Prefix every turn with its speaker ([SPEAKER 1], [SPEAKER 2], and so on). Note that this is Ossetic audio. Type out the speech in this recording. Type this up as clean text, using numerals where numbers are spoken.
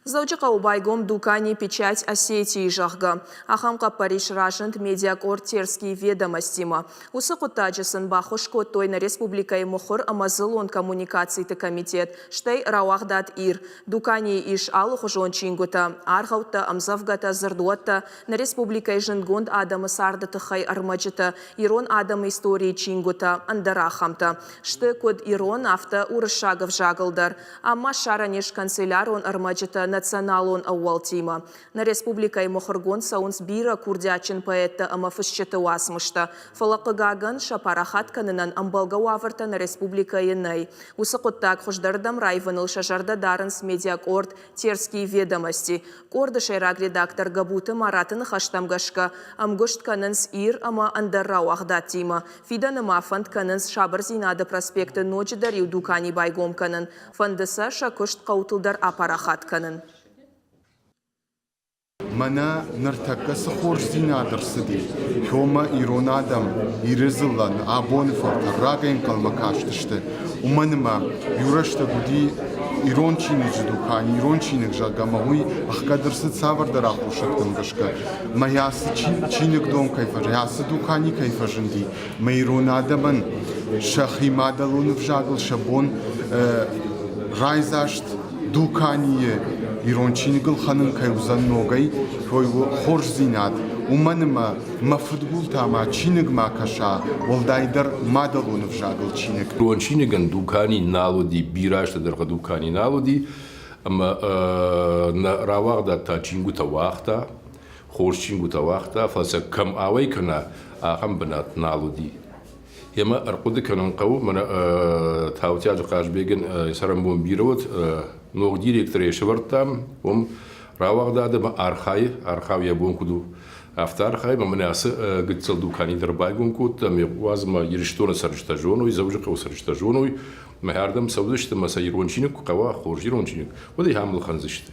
[SPEAKER 1] Дзӕуджыхъӕуы байгом дукани «Печать Осетии», зӕгъгӕ. Ахӕм хъӕппӕрис разынд медиакъорд «Терские ведомости»-мӕ. Уыцы хъуыддаджы сын баххуыс кодтой нӕ республикӕйы мыхуыр ӕмӕ дзыллон коммуникациты комитет, стӕй рауагъдад «Ир». Дуканийы ис алыхуызон чингуытӕ, аргъӕуттӕ, ӕмдзӕвгӕтӕ, дзырдуӕттӕ, нӕ республикӕйы зындгонд адӕмы царды тыххӕй ӕрмӕджытӕ, ирон адӕмы историйы чингуытӕ, ӕндӕр ахӕмтӕ. Сты куыд ирон, афтӕ уырыссаг ӕвзагыл дӕр. Ам ма ссарӕн ис канцелярон ӕрмӕджытӕ националон ӕууӕлтимӕ. Нӕ республикӕйы мыхуыргонд цӕуынц бирӕ курдиатджын поэттӕ ӕмӕ фысджыты уацмыстӕ. Фӕлӕ, хъыгагӕн, сӕ парахат кӕнынӕн ӕмбӕлгӕ уавӕртӕ нӕ республикӕйы нӕй. Уыцы хъуыддаг хуыздӕрдӕм раивыныл сӕ зӕрдӕ дарынц медиакъорд «Терские ведомости». Къорды сӕйраг редактор Габуты Мараты ныхӕстӕм гӕсгӕ, ӕмгуыст кӕнынц Ир ӕмӕ ӕндӕр рауагъдадтимӕ. Фидӕны ма фӕнд кӕнынц Сабырдзинады проспекты ноджыдӕр иу дукани байгом кӕнын. Фӕнды сӕ сӕ куыст хъӕутыл дӕр апарахат кӕнын.
[SPEAKER 2] Мӕнӕ ныртӕккӕ цы хорздзинад ӕрцыди, уымӕ ирон адӕм, Иры дзыллӕн абоны фӕлтӕр рагӕй ӕнхъӕлмӕ кастысты, уымӕн ӕмӕ иу рӕстӕг уыди ирон чиныджы дукани, ирон чиныг, зӕгъгӕ, ӕмӕ уый ӕхгӕд ӕрцыд цавӕрдӕр аххосӕгтӕм гӕсгӕ. Мӕ ацы чиныгдон кӕй фӕзынди, ацы дукани кӕй фӕзынди, мӕ ирон адӕмӕн сӕхи мадӕлон ӕвзагыл сӕ бон райдзаст дуканийы ирон чиныгыл хӕнын кӕй уыдзӕн ногӕй, уый у хорздзинад, уымӕн ӕмӕ мӕ фыдгул та ма чиныгмӕ кӕса, уӕлдайдӕр мадӕлон ӕвзагыл чиныг.
[SPEAKER 3] Ирон чиныгӕн дукани нал уыди, бирӕ азты дӕргъы дукани нал уыди, ӕмӕ нӕ рауагъдад та чингуытӕ уагъта, хорз чингуытӕ уагъта, фӕлӕ сӕ кӕм ауӕй кӕна, ахӕм бынат нал уыди. Йемӕ ӕрхъуыды кӕнын хъӕуы, мӕнӕ Таутиаты Хъазбегӕн цӕрӕнбон бирӕ уыд, ног директорӕй сӕвӕрдтам, уым рауагъдад ӕмӕ архайы, архайы йӕ бон куыд у, афтӕ архайы ӕмӕ мӕнӕ ацы гыццыл дукани дӕр байгом кодта, ӕмӕ уадз ӕмӕ Ирыстоны цӕрджытӕ зоной, Дзӕуджыхъӕуы цӕрджытӕ зоной, мӕ ардӕм цӕудзысты ӕмӕ сӕ ирон чиныг куы хъӕуа, хорз ирон чиныг, уӕд ӕй ам лхӕндзысты.